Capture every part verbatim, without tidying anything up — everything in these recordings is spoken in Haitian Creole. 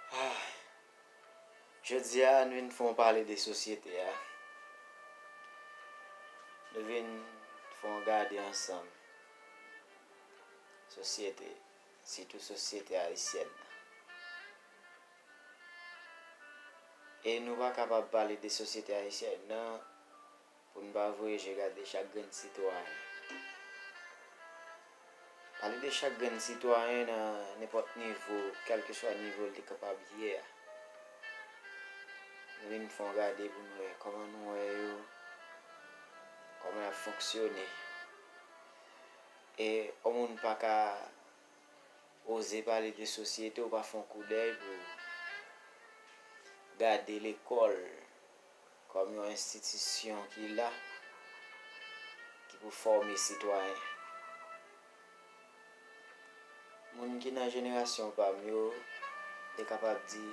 Ah, jodi a, nou vin fè yon pale de sosyete a. Nou vin fè yon gade ansanm sosyete, sitou sosyete ayisyèn nan. E nou pa kapab pale de sosyete ayisyèn nan pou n pa voye je gade chak grenn sitwayen. Pale de chak grenn sitwayen nan nenpòt nivo, kèlkeswa nivo l te kapab ye a. Nou vin fè yon gade pou nou wè kòman nou wè yo, kòman y ap fonksyone. E yon moun pa ka oze pale de sosyete, ou pa fè yon koudèy pou gade lekòl kòm yon enstitisyon ki la, ki pou fòme sitwayen. Moun ki nan jenerasyon pa m yo, te kapab di,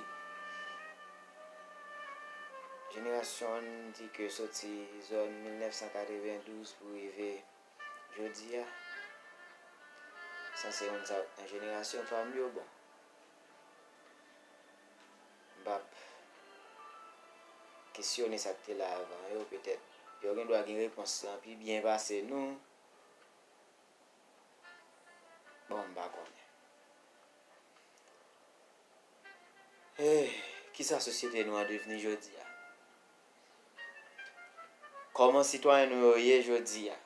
jenerasyon an di ke soti zòn mil nèf san katrevendouz pou rive jodi a, sanse moun sa yo nan jenerasyon pa m yo, bon, m p ap kesyone sa k te la avan yo, petèt yo gen dwa gen repons lan pi byen pase nou. Bon, m pa konnen. Eh, kisa sosyete nou an devni jodi a? Kòman sitwayen nou yo ye jodi a?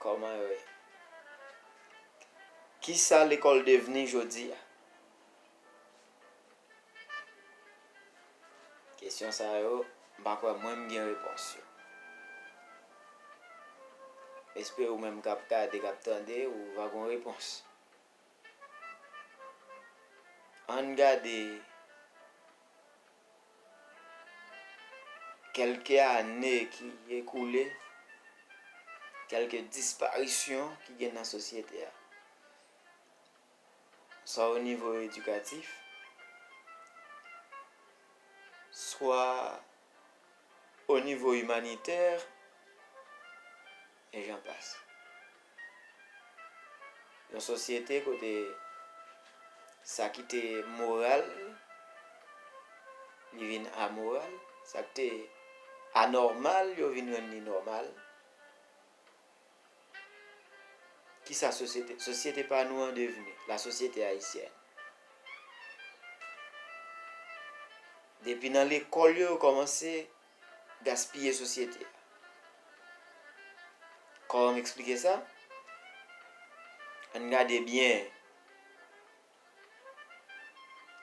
Kòman yo ye? Kisa lekòl devni jodi a? Kesyon sa yo, m pa kwè mwen m gen repons yo. M espere ou menm k ap gade, k ap tande, ou va gen yon repons. Ann gade kèlke ane ki ekoule, kèlke disparisyon ki gen nan sosyete a. Swa o nivo edikatif, swa o nivo imanitè, e jan pase. Yon sosyete kote sa ki te moral, li vin amoral, sa ki te anòmal, yo vin rann li nòmal. Kisa sosyete, sosyete pa nou an devni, la sosyete ayisyèn? Depi nan lekòl yo, yo kòmanse gaspiye sosyete a. Kòman m eksplike sa? Ann gade byen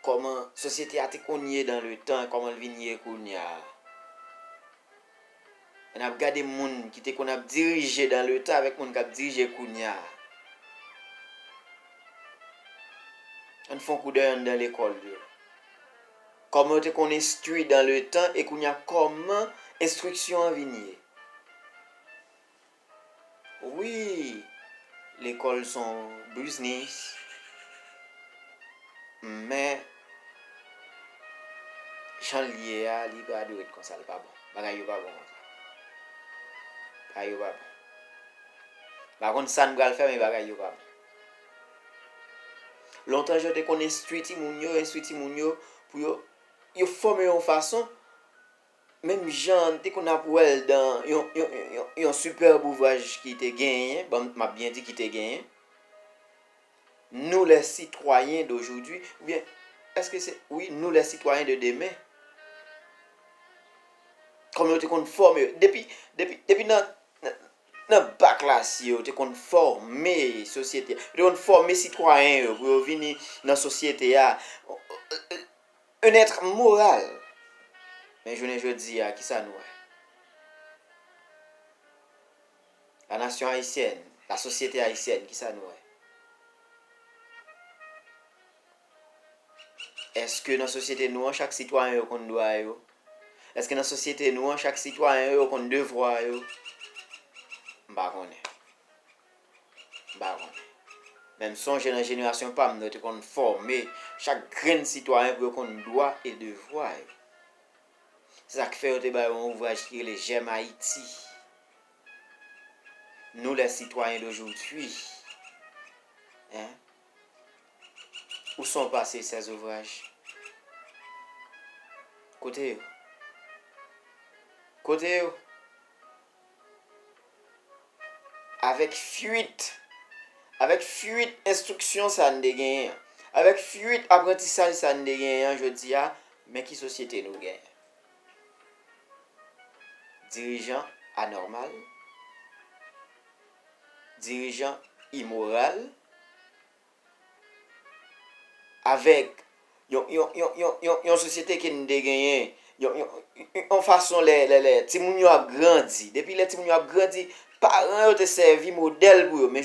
kòman sosyete a te konn ye dan le tan, kòman l vin ye kounye a. N ap gade moun ki te konn ap dirije dan le tan avèk moun k ap dirije kounye a. Ann fè yon koudèy anndan lekòl yo. Kòman yo te konn enstwi dan le tan e kounye a kòman enstriksyon an vin ye? Wi, lekòl se yon biznis, men jan l ye a, li pa dwe ret konsa, li pa bon. Bagay yo pa bon konsa. Bagay yo pa bon. M pa konn sa n pral fè, men bagay yo pa bon. Lontan, jan yo te konn enstwi timoun yo, enstwi timoun yo, pou yo, yo fòme yon fason, menm jan n te konn ap wè l dan yon, yon, yon, yon, yon sipèb ouvraj ki te genyen, bon, m ap byen di ki te genyen, Nous les citoyens d'aujourd'hui, oubyen, èske se, wi, Nous les citoyens de demain? Kòman yo te konn fòme yo? Depi, depi, depi nan, nan, nan ba klasi yo, yo te konn fòme sosyete. Yo te konn fòme sitwayen yo pou yo vini nan sosyete a. Un être moral. Men jounen jodi a, kisa nou wè? La nation haïtienne, la société haïtienne, kisa nou wè? Èske nan sosyete nou an, chak sitwayen yo konn dwa yo? Èske nan sosyete nou an, chak sitwayen yo konn devwa yo? M pa konnen. M pa konnen. Men m sonje nan jenerasyon pa m, nou te konn fòme chak grenn sitwayen pou yo konn dwa e devwa yo. Se sa k fè yo te ba yo yon ouvraj ki rele J'aime Haïti. Nous les citoyens d'aujourd'hui. Hein? Où sont passés ces ouvrages? Kote yo? Kote yo? Avèk fuit, avèk fuit enstriksyon sa n te genyen an, avèk fuit aprantisaj sa n te genyen an jodi a, men ki sosyete nou genyen? Dirijan anòmal, dirijan imoral, avèk yon, yon, yon, yon, yon, yon sosyete ke n te genyen, yon, yon, yon, yon fason lè, lè, lè timoun yo ap grandi. Depi lè timoun yo ap grandi, paran yo te sèvi modèl pou yo. Men